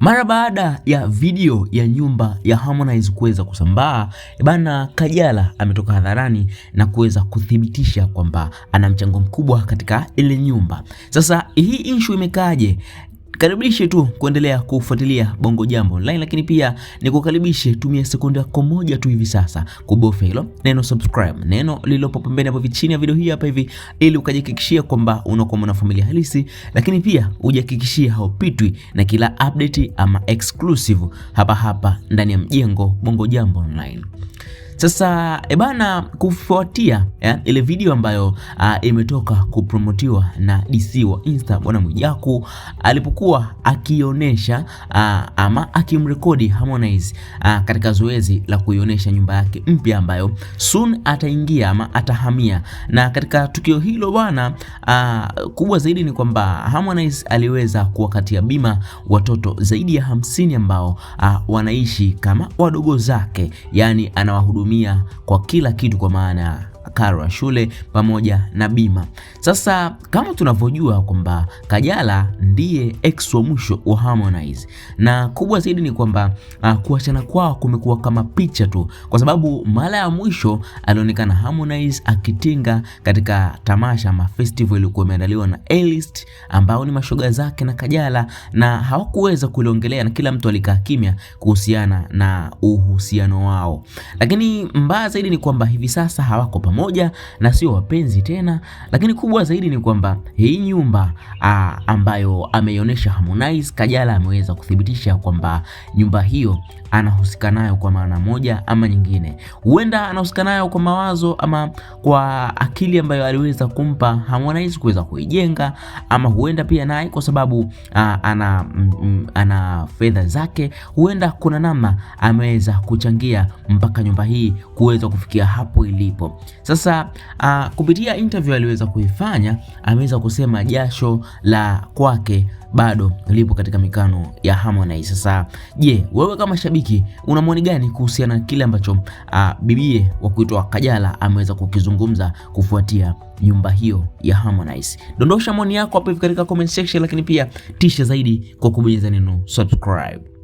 Mara baada ya video ya nyumba ya Harmonize kuweza kusambaa bana, Kajala ametoka hadharani na kuweza kuthibitisha kwamba ana mchango mkubwa katika ile nyumba. Sasa hii issue imekaaje? Karibishe tu kuendelea kufuatilia Bongo Jambo Online, lakini pia nikukaribishe tumia sekunde yako moja tu hivi sasa kubofya hilo neno subscribe, neno lililopo pembeni hapo chini ya video hii hapa hivi, ili ukajihakikishia kwamba unakuwa mwanafamilia halisi, lakini pia ujihakikishie haupitwi na kila update ama exclusive hapa hapa ndani ya mjengo Bongo Jambo Online. Sasa ebana, kufuatia ile video ambayo imetoka kupromotiwa na DC wa Insta bwana Mwijaku alipokuwa akionyesha ama akimrekodi Harmonize katika zoezi la kuionyesha nyumba yake mpya ambayo soon ataingia ama atahamia. Na katika tukio hilo bwana, kubwa zaidi ni kwamba Harmonize aliweza kuwakatia bima watoto zaidi ya 50 ambao wanaishi kama wadogo zake, yani anawahudumia kwa kila kitu, kwa maana karo ya shule pamoja na bima. Sasa kama tunavyojua kwamba Kajala ndiye ex wa mwisho wa Harmonize, na kubwa zaidi ni kwamba kuachana kwao kumekuwa kama picha tu, kwa sababu mara ya mwisho alionekana Harmonize akitinga katika tamasha ama festival iliyokuwa imeandaliwa na A-List ambao ni mashoga zake na Kajala, na hawakuweza kuliongelea na kila mtu alikaa kimya kuhusiana na uhusiano wao, lakini mbaya zaidi ni kwamba hivi sasa hawako pamoja na sio wapenzi tena, lakini kubwa zaidi ni kwamba hii nyumba ambayo ameionyesha Harmonize, Kajala ameweza kuthibitisha kwamba nyumba hiyo anahusika nayo kwa maana moja ama nyingine. Huenda anahusika nayo kwa mawazo ama kwa akili ambayo aliweza kumpa Harmonize kuweza kuijenga, ama huenda pia naye kwa sababu ana fedha zake, huenda kuna namna ameweza kuchangia mpaka nyumba hii kuweza kufikia hapo ilipo. Sasa kupitia interview aliweza kuifanya, ameweza kusema jasho la kwake bado lipo katika mikano ya Harmonize. Sasa je, wewe kama shabiki una maoni gani kuhusiana na kile ambacho bibie wa kuitwa Kajala ameweza kukizungumza kufuatia nyumba hiyo ya Harmonize? Dondosha maoni yako hapo hivi katika comment section, lakini pia tisha zaidi kwa kubonyeza neno subscribe.